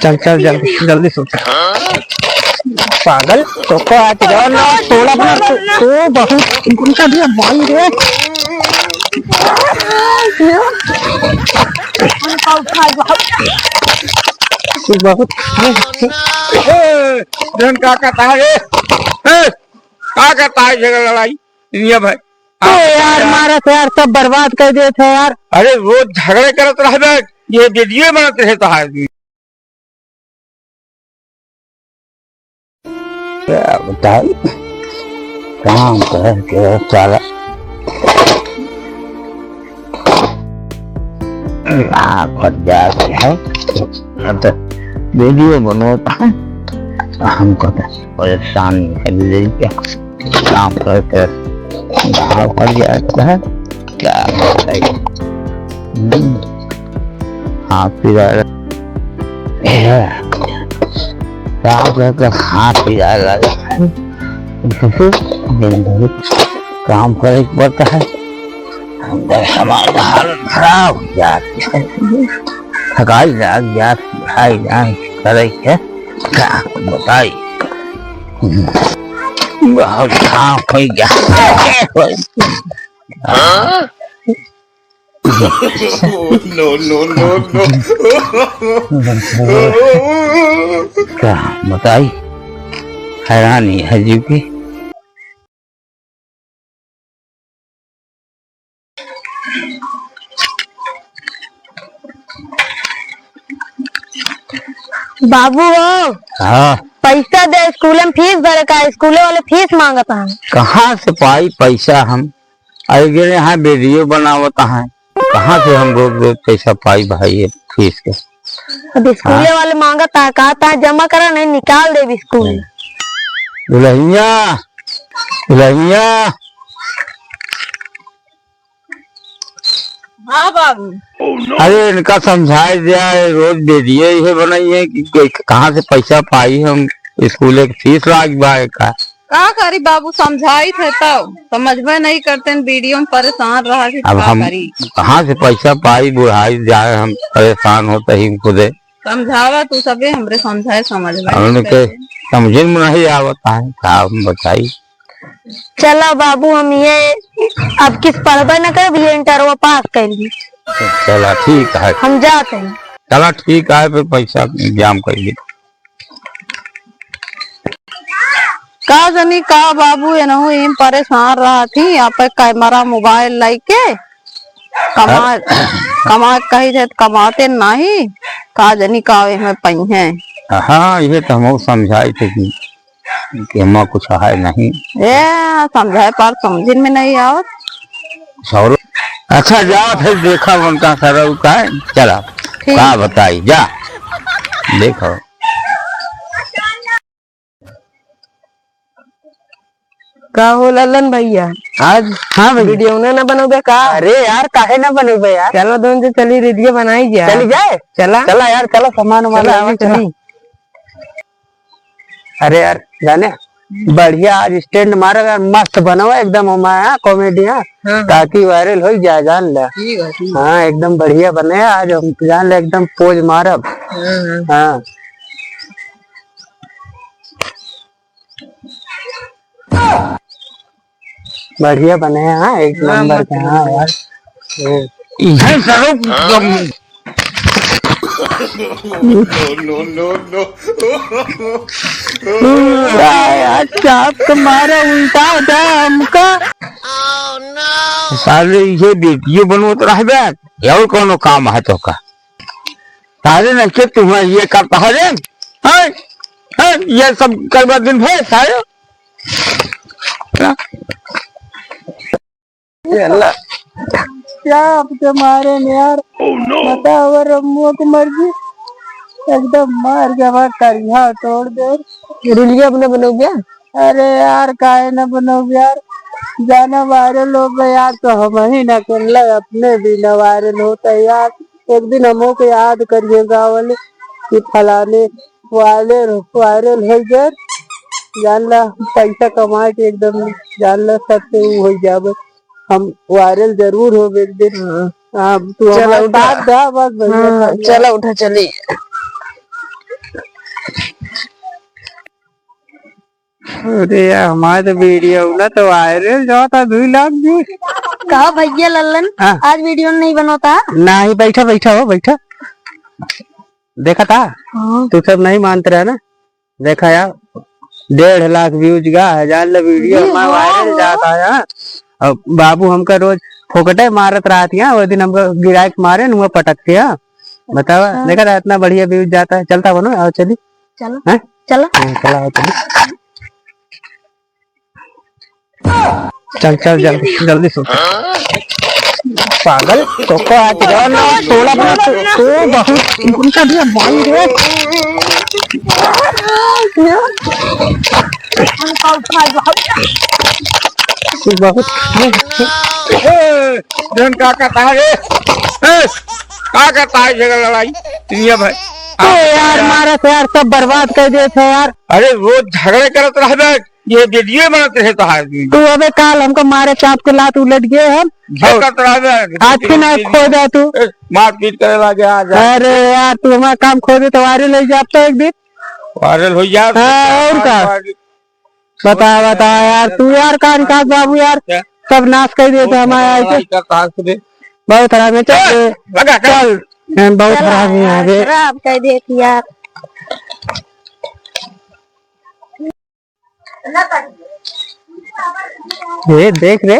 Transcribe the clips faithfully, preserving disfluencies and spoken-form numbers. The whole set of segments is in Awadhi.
चल, चल, जल्दी, जल्दी सो, चल। पागल, तो को आज जवान ना, तोड़ा बना, तो, तो बहुत, उनका भी अब भाई रे। उनका उठा, बहुत। ए, जन का कहता है रे? ए, का कहता है झगड़ा लड़ाई? दुनिया भर। ए यार, मारत यार, सब बर्बाद कर देत है यार। अरे, रोज झगड़े करत रहबे, ये वीडियो बनत रहता है। क्या बताई, काम करके साला रात भर जाके है, अब तो वीडियो बनोता है, हमको तो परेशानी है, ले क्या काम करके गाँव भर जाता है, क्या बताई। हम्म। हाँ, फिर आ रहा है। काम करके हाथ पिराए लगा है। दिन भर काम करे के पड़ता है। अंदर हमारा हालत खराब हो जाती है। थकाई लाग जाती है, जान करे के का बताई। बहुत काम हो गया। No, no, no, no। का बताई, हैरानी है जीव की। बाबू हो, हाँ। पैसा दे, स्कूल में फीस भरे का, स्कूल वाले फीस मांगत हैं। कहाँ से पाई पैसा हम? अरे, गिरे हैं, वीडियो बनावत हैं, कहाँ से हम रोज रोज पैसा पाई भाई, ये फीस के? अब स्कूले हाँ? वाले मांगत है, कहता है, "जमा करा, नहीं निकाल देब स्कूल।" दुल्हनिया, दुल्हनिया। हाँ बाबू। अरे, इनका समझाए दिया है, रोज वीडियो ये बनाई है कि कोई कहाँ से पैसा पाई हम, स्कूल के फीस लाग बा का। का करी बाबू, समझाइत है तब समझबे नहीं करते हैं, वीडियो में परेशान रहा कि अब का हम करी। कहाँ से पैसा पाई, बुढ़ाई जाए, हम परेशान होते ही खुदे। समझावा तू सबे, हमरे समझाए समझ में अब उनके समझे में नहीं आवत है, का हम बताई। चला बाबू, हम ये अब किस पढ़बे न करब, ये इंटरवा पास कर ली। चला ठीक है। हम जाते हैं। चला ठीक है, फिर पैसा इंतजाम कर ली। का जनी का बाबू, एनहु इम परेशान रहत ही, आप कैमरा मोबाइल लइके कमा, हाँ। कमा कही थे, कमाते नाही, का जनी का एमे पइहें। हाँ, ये तो हम समझाई थे कि, कि एमा कुछ है नहीं। ए, समझाए पर समझिन में नहीं आवत। सौरो, अच्छा, जाओ फिर देखा उनका सरऊ का है, चला, ठीक। का बताई, जा, देखो। का हो ललन भैया? आज? हाँ भैया। वीडियो ना, ना बनोगे का? अरे यार, काहे ना बनोगे यार? चलो दोनों से चली वीडियो बनाई जाए। चली जाए? चला। चला यार, चला सामान वामान चला, लेके आवा, चला। चली। अरे यार, जाने, बढ़िया आज स्टैंड मारा यार, मस्त बनवा एकदम हमारे यहाँ कॉमेडी, हाँ। हाँ। ताकि वायरल हो जाए, जान ले। ठीक है, ठीक है। हाँ, एकदम बढ़िया बने आज, हम जान ले एकदम पोज मारब। हाँ, हाँ। हाँ। बढ़िया बने हैं, हाँ, एक हाँ, नंबर मस्त के, हाँ, बने। यार। हम्म। इधर करो, तुम। No, no, no, no। यार, चाप तो मारा उल्टा था हमका। साले, ये वीडियो बनवत रहबे, और कौनो काम है तो का? सारे नशे तुम्हें ये करता है रे, हैं? हैं? ये सब करवा दिन भर सारे। ये अल्लाह। क्या आपके मारे में यार? Oh, no। बता, और अम्मुआ की मर्जी, एकदम मार के हमारा करिया तोड़ दे। रीलिया अपना बनोगे? अरे यार, काहे ना बनोगे यार? जाना वायरल हो गए यार, तो हम ही ना कर ले, अपने भी ना वायरल होता यार। एक दिन हमो के याद करिए गाँव वाले कि फलाने वायरल, वायरल हो गए, जान ला पैसा कमा के एकदम जान ला सबसे ऊ हो जावे। हम वायरल जरूर हो एक दिन। हाँ। हाँ, तू चलो हमारे उठा। साथ दा, बस भैया, हाँ, साथ दा। चलो उठा, चली। अरे यार, हमारे तो वीडियो ना तो वायरल जाता, दुई लाख views। कहा भैया लल्लन, हाँ। आज वीडियो नहीं बनोता? नाही, बैठा, बैठा हो, बैठा। देखा था? हाँ। तू सब नहीं मानत रहा ना? देखा यार, डेढ़ लाख views गा, हजार ला वीडियो ये हमारा हाँ, वायरल हाँ। जाता है, हाँ। अब बाबू हमका रोज फोकटे मारत रहत है, वो दिन हमका गिराए के मारे न, हुआ पटक के, हाँ। बतावा, हाँ। देखा था, इतना बढ़िया views जाता है, चलता बनो, आओ चली। चलो। हैं? चलो। हाँ, चला, आओ चली। चल, चल, जल्दी, जल्दी सो। पागल, तोको आज जाओ ना, थोड़ा बहुत, तू, तू बहुत, उनका भी अब भाई रे। तू बहुत। ए, जन का करता है रे? ए, का करता है झगड़ा लड़ाई? दुनिया भाई। ओ यार, मारा से यार, सब बर्बाद कर देत है यार। अरे, रोज झगड़े करत रहबे। ये वीडियो बनत रहे तो आज भी। तू अबे काल हमको मारे चाप के लात उलट गए हम। झगड़त रहबे। आज फिर ना खो जा तू। ए, मारपीट करे लागे आज। अरे यार, तू हमारा काम खो दे तो वायरल हो जाता एक दिन। वायरल हो जा। हाँ, और का? बता, बता यार, तू यार कान का बाबू यार, क्या? सब नाश कर देते हमारे आए थे। बहुत हरामी है, चल, ए, लगा, चल। चल। हम बहुत चला हरामी है यार, बे। खराब कर देती यार। ए, देख रे,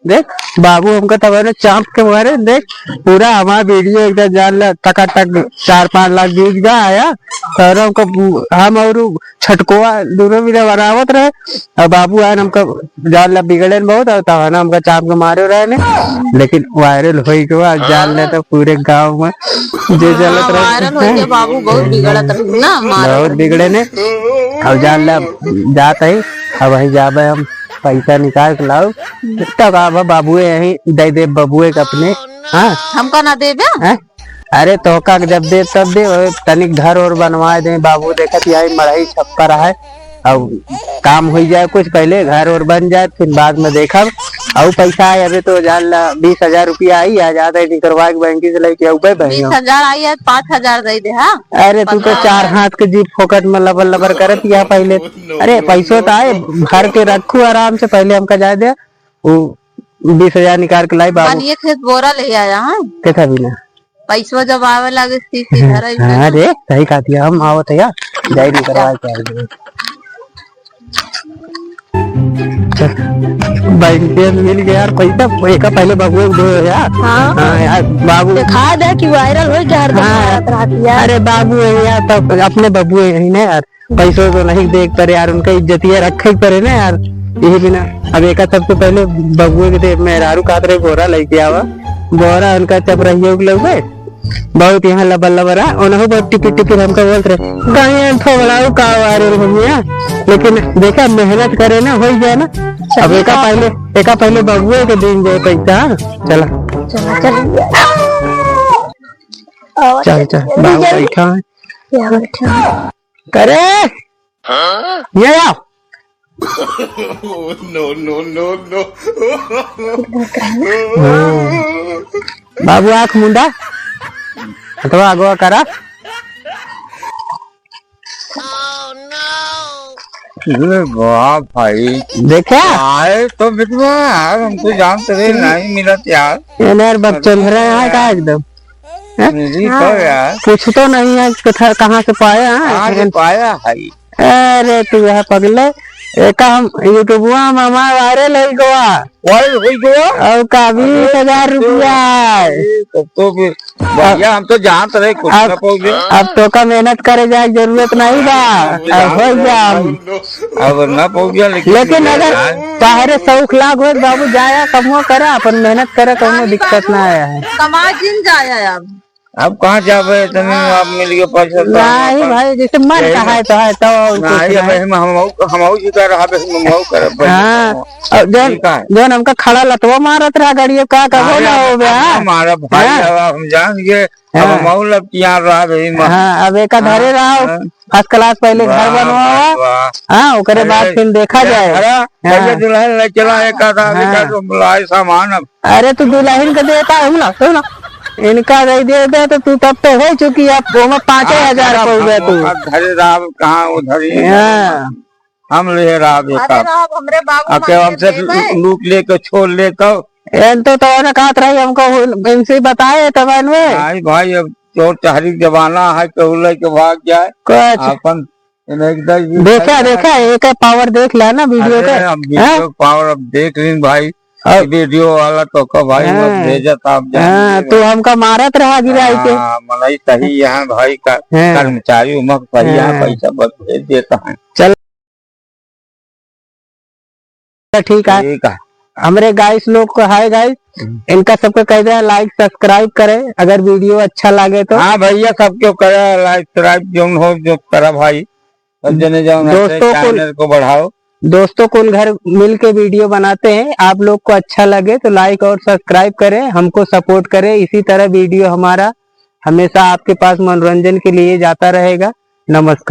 देख, बाबू हमका तब ना चाप के मारे, देख, पूरा हमारा वीडियो एकदम जान ला, टकाटक चार पाँच लाख views गा आया, और हमका, हम और छटकोआ दोनों मिले बनावत रहे, और बाबू आए हमका जान ला बिगड़े न बहुत, और तब ना हमका चाप के मारे रहे ने, लेकिन वायरल होई के बाद जान ले तो पूरे गाँव में जे हाँ, चलत रहे। वायरल होई के बाबू बहुत बिगड़त रहे ना, मारत बहुत रहे। बिगड़े ने। अब जान ले, जात है, अब वहीं जाबे हम पैसा निकाल के लाओ, तब आब बाबुए यहीं दे दे बबुए के अपने। हाँ। हमका ना देबे? हैं? अरे तोहका के जब दे तब दे, ओए तनिक घर और बनवाए दे बाबू, देखत यही मड़ई छप्पर है, अब काम हो जाए कुछ पहले, घर और बन जाए, फिर बाद में देखब। और पैसा आए, अबे तो जान ला बीस हजार रुपया आई, आ जाता है निकरवा के बैंक से लेके आऊबे बहन। बीस हजार आई है, पाँच हजार दे दे, हाँ? अरे तू तो पन्द्रह हजार। चार हाथ के जीभ फोकट में लबर लबर करत या पहले। अरे पैसो तो आए, भर के रखू आराम से, पहले हमका जाए दे। वो बीस हजार निकाल के लाई बाबू। पानी एक खेत बोरा ले आया, हाँ? देखा भी ना। पैसवा जब आवे लागे, सीसी हाँ, धराई हाँ ना। रे, सही कहा दिया, हम आवत है यार, जाई निकरवा के आई। चल, बैंक में मिल गया यार पैसा, एका पहले बबुए को दो यार। हाँ। हाँ यार, बाबू। दिखा दे कि वायरल हो गया, हरदम हाँ। मारत रहती यार। अरे बाबू है यार, तब अपने बबुए यही ना यार। पैसो तो नहीं देख पर यार, उनका इज्जतिया रखे के परे ना यार। यही बिना अब एका सबसे पहले बबुए के दे, मेहरारू कहत रहे बोरा लेके आवा, बोरा उनका चपरहियो के लगे बहुत यहाँ लबर लबर आ, उनहु बहुत टिपिर टिपिर हमका बोलत रहे, कहीं हम थोबड़ाऊ का वारे भैया, लेकिन देखा मेहनत करे ना, हो जाए ना। अब एका पहले, एका पहले बबुए के दिन जाए पैसा, चला। चला, चल। चल, चल, बाबू बैठा है। यहाँ बैठा है। करे, ये आओ। No, no, no, no। बाबू आँख मुंडा, अथवा आगवा करा। अरे वाह भाई। देखा? आए तो बिटवा यार, हम तो जानते रहे नहीं मिलत यार। ये ना यार, बच्चों भरा यहाँ का एकदम। हैं? जी, हाँ। तो यार। कुछ तो नहीं है, कथा-, कहाँ से पाया है? कहाँ से पाया है? अरे तू यह पगले, एका हम YouTube में हमार वायरल है गोवा। वायरल हो गया? और का बीस हजार रुपया है। अरे, तब तो फिर बढ़िया, हम तो जानत रहे कुछ अब, ना पहुँचे। अब तोका मेहनत करे जाए के जरूरत नहीं बा, अब हो जाम। अब ना पहुँचे, लेकिन लेकिन अगर यार तहरे शौक लाग होत बाबू, जाया कमवा करा, अपन मेहनत करा, कौनो दिक्कत ना आया है। कमा जिन जाया अब। अब कहाँ जाबे, इतने आप मिल के पैसा तो नहीं अपन भाई, जैसे मन यही कहा है तो है, तो और कुछ नहीं, अब नहीं। हम, हम, हम, हम जी का रहा, हम, हम करब भाई। हाँ, और जौन, ठीक है। जौन हमका खड़ा लतवा मारत रहा गाड़ी, का कबो अरे ना अब, हो गया। अब हमारा भाई, हाँ। अब हम जान गए, अब हाँ। हम और लपटियान रहा भाई, हम हाँ, अब एक धरे हाँ, रहा, हाँ। First class पहले घर वाह, बनवावा। वाह, वाह। हाँ, ओकरे बाद अरे, फिर देखा जाए। अरे, हाँ। पहले दुल्हन ले चला, एक आधा आदमी का हाँ। तो लाए सामान अब। अरे, तू दुल्हन के देता है ना, सुन ना। इनका दे दे दे तो तू तब तो हो चुकी, अब ओमा पाँचे हाँ, हजार अब पउबे हम तू। अब घरे रहा, कहाँ उधर ही हाँ। हम ले रहा अरे बेटा। राम, हमरे बाबू अब माई के हमसे देवे। लूट ले के छोड़ ले तो। एन तो तोहने कहत रही हमको, इनसे बताए तब एनवे। नहीं भाई, अब चोर चहरी के जमाना है, केहू लेके भाग जाए। कुछ अपन इन्हें एकदम देखा, देखा, एक पावर देख ला ना वीडियो अरे, के। हम वीडियो हाँ? पावर अब देख लीन भाई। और कि वीडियो वाला तो का भाई मत हाँ। भेजत आप जान हाँ, लीजिए। तू हमका मारत रहा गिराई के। हाँ, मनई सही यहाँ भाई का हाँ। कर्मचारी उमक सही यहाँ हाँ। पैसा बस भेज देता है। चल। ठीक है। ठीक है। हमरे गाइस लोग को हाय गाइस, हम्म। इनका सबके कह दे like subscribe करे, अगर वीडियो अच्छा लागे तो। हाँ भैया, सबके करे like subscribe, जौन हो जो करा भाई, सब जने जौन है, दोस्तों को, चैनल को बढ़ाओ। दोस्तों कुल घर मिल के वीडियो बनाते हैं, आप लोग को अच्छा लगे तो like और subscribe करें, हमको support करें। इसी तरह वीडियो हमारा हमेशा आपके पास मनोरंजन के लिए जाता रहेगा। नमस्कार।